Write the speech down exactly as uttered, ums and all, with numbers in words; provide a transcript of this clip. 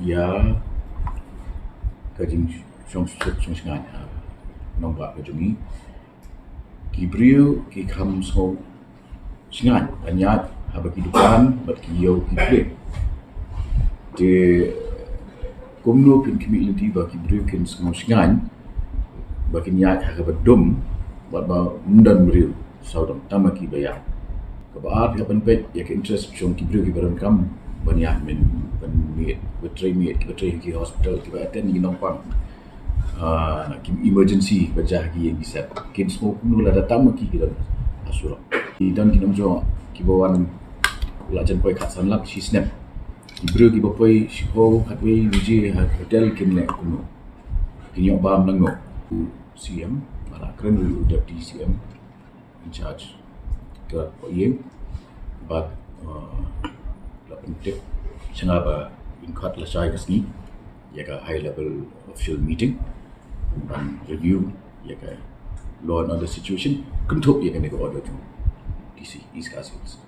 ïa ka jingshong suk shong shngaiñ ha nongbah ka jong ngi. Ki briew ki kham sngew shngaiñ ban ïaid haba ki dukan bad ki ïew ki plie. Te kumno phin khmih lynti ba ki briew kin sngew shngaiñ ba kin ïaid ha kaba dum bad ba ym don briew sawdong tang ma ki ba ïaid. Kaba ar, phi hap ban peit ïa ka interest jong ki briew kiba donkam ban ïaid, ban, ban mih, ba trei miet, kiba trei ha ki hospital, kiba attend ïa ki nongpang, ah, ki emergency ba jia ha ki ïing ki sem. Kin sngew kumno lada tang ma ki ki don ha surok. Ki don ki nongjngoh kiba wan la jan poi khatsan lak shisnem. Ki briew kiba poi shiphew khatwei baje ha hotel kin leh kumno? Kin ïoh bam nangno? U C M, ba la kren ruh u Deputy C M in charge ka ïing, bad, uh, la pyntip sha nga ba mynkhot lashai ka sngi ïa ka high level official meeting ban review ïa ka law and order situation, kynthup ïa kane ka order jong D C East Khasi Hills.